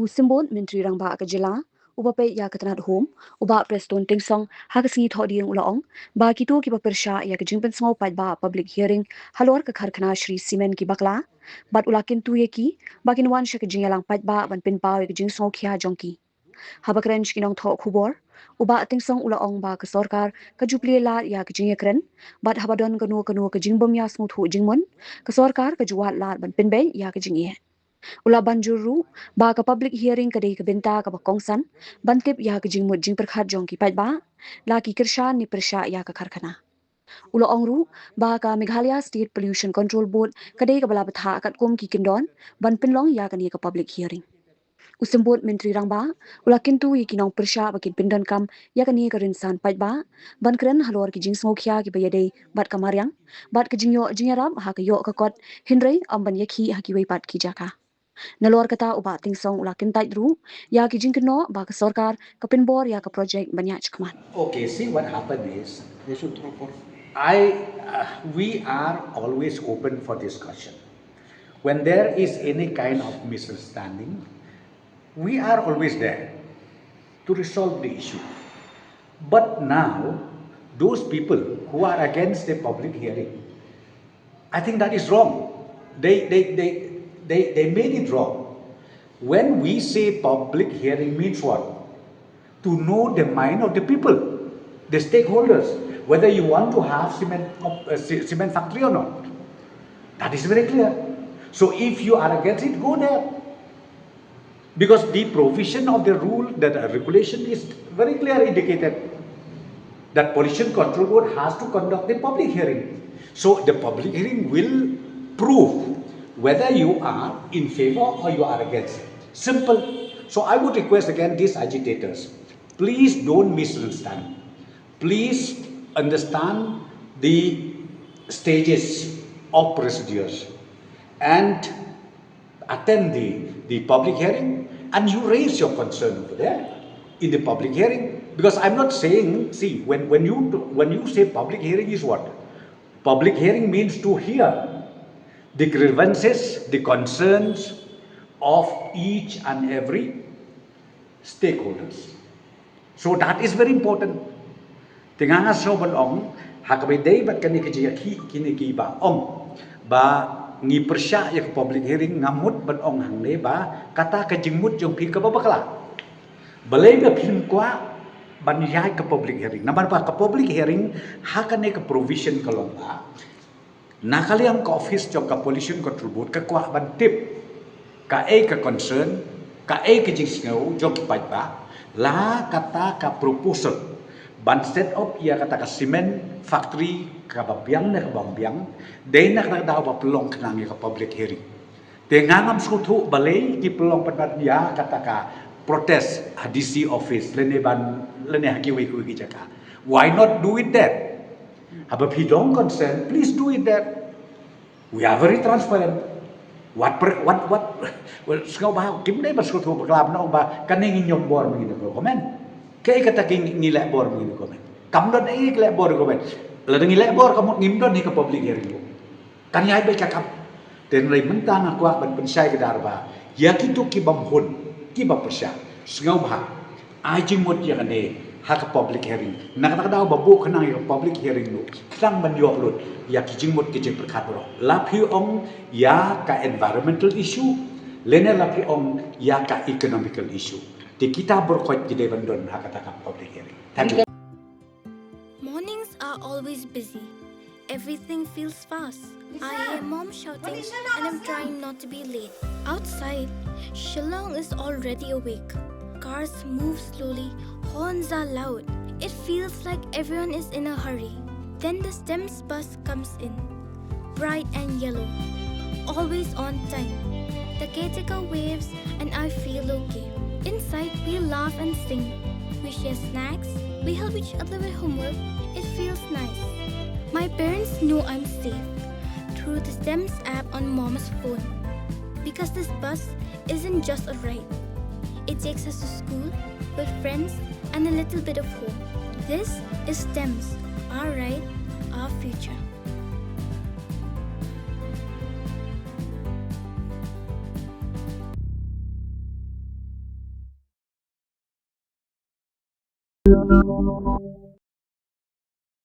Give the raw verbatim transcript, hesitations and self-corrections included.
Symbud Myntri Rangbah ka jylla, uba peit ïa ka tnat home, u Bah Prestone Tynsong, ha ka sngi Thohdieng u la ong ba kito kiba pyrshah ïa ka jingpynsngew paidbah public hearing halor ka karkhana Shree Cement ki bakla, bad u la kyntu ïa ki ba kin wan sha ka jingïalang paidbah ban pynpaw ïa ka jingsngewkhia jong ki. Haba kren sha ki nongthoh khubor, u Bah Tynsong u la ong ba ka sorkar ka ju plie lad ïa ka jingïakren, bad haba don kano kano ka jingbym ïasngewthuh jingmut, ka sorkar ka ju wad lad ban pynbeit ïa ka jingeh. U la ban jur ruh ba ka public hearing ka dei ka bynta kaba kongsan ban tip ïa ka jingmut jingpyrkhat jong ki paidbah, la ki kyrshan ne pyrshah ïa ka karkhana. U la ong ruh ba ka Meghalaya State Pollution Control Board ka dei kaba la bthah katkum ki kyndon ban pynlong ïa kane ka public hearing. U Symbud Myntri Rangbah u la kyntu ïa ki nongpyrshah ba kin pyndonkam ïa kane ka rynsan paidbah ban kren halor ki jingsngewkhia kiba ïadei bad ka mariang bad ka jingïoh jingïarap ha ka ïoh ka kot, hynrei ym ban ïakhih ha kiwei pat ki jaka. Nalor kata, u Bah Tynsong u la kyntait ruh ïa ki jingkynnoh ba ka sorkar ka pynbor ïa ka projek ban ïaid shakhmat. Okay, see, what happened is, I, uh, we are always open for discussion. When there is any kind of misunderstanding, we are always there to resolve the issue. But now, those people who are against the public hearing, I think that is wrong. They, they, they, they, they made it wrong. When we say public hearing means what? To know the mind of the people, the stakeholders, whether you want to have cement, uh, ce-, cement factory or not. That is very clear. So if you are against it, go there. Because the provision of the rule, that, uh, regulation is very clear indicated that Pollution Control Board has to conduct the public hearing. So the public hearing will prove whether you are in favor or you are against it. Simple. So I would request again these agitators, please don't misunderstand. Please understand the stages of procedures and attend the, the public hearing, and you raise your concern over there in the public hearing. Because I'm not saying, see, when, when you, when you say public hearing is what? Public hearing means to hear the grievances, the concerns of each and every stakeholders. So that is very important. Te nga nga sngew ban ong, ha kaba ïadei bad kane ka jingïakhih kine kiba ong ba ngi pyrshah ïa ka public hearing, nga mut ban ong hangne ba kata ka jingmut jong phi kaba bakla. Balei ba phim kwah ban ïaid ka public hearing? Namar ba ka public hearing ha kane ka provision ka long ba na ka liang ka office jong ka Pollution Control Board ka kwah ban tip kaei ka concern, kaei ka jingsngew jong ki paidbah, la kata ka proposal ban set up ïa kata ka cement factory kaba biang ne kaba ym biang, dei na kata ka daw ba pynlong khnang ïa ka public hearing. Te nga ngam sngewthuh balei ki pynlong pat ban ïa kata ka protest ha D C office lane ban, lane ha kiwei kiwei ki jaka. Why not do it there? Haba phi don consent, please do it there. We are very transparent. Wat per, wat, wat, well, sngewbha, kim dei ban sngewthuh bakla ban ong ba kane ngin ïoh bor ma kine ki government. Kaei kata ki ngi leh bor ma kine ki government? Kam don ei ki leh bor government. Lada ngi leh bor ka mut ngim don hi ka public hearing. Kan ïai beit ka kam. Te hynrei mynta nga kwah ban pynshai kdar ba ïa kito ki bym hun, ki ba pyrshah, sngewbha ai jingmut ïa kane ha ka public hearing. Na kata ka daw ba buh khnang ïa ka public hearing ruh khnang ban ïoh lut ïa ki jingmut ki jingpyrkhat baroh. La phi ong ïa ka environmental issue lane la phi ong ïa ka economical issue. Te kita baroh khoit ki dei ban don ha kata ka public hearing. Thank you. Mornings are always busy. Everything feels fast. I hear mom shouting and I'm trying not to be late. Outside, Shillong is already awake. Cars move slowly, horns are loud. It feels like everyone is in a hurry. Then the STEMS bus comes in. Bright and yellow. Always on time. The caretaker waves and I feel okay. Inside, we laugh and sing. We share snacks. We help each other with homework. It feels nice. My parents know I'm safe through the STEMS app on mom's phone. Because this bus isn't just a ride. It takes us to school, with friends, and a little bit of home. This is STEMS, our ride, our future.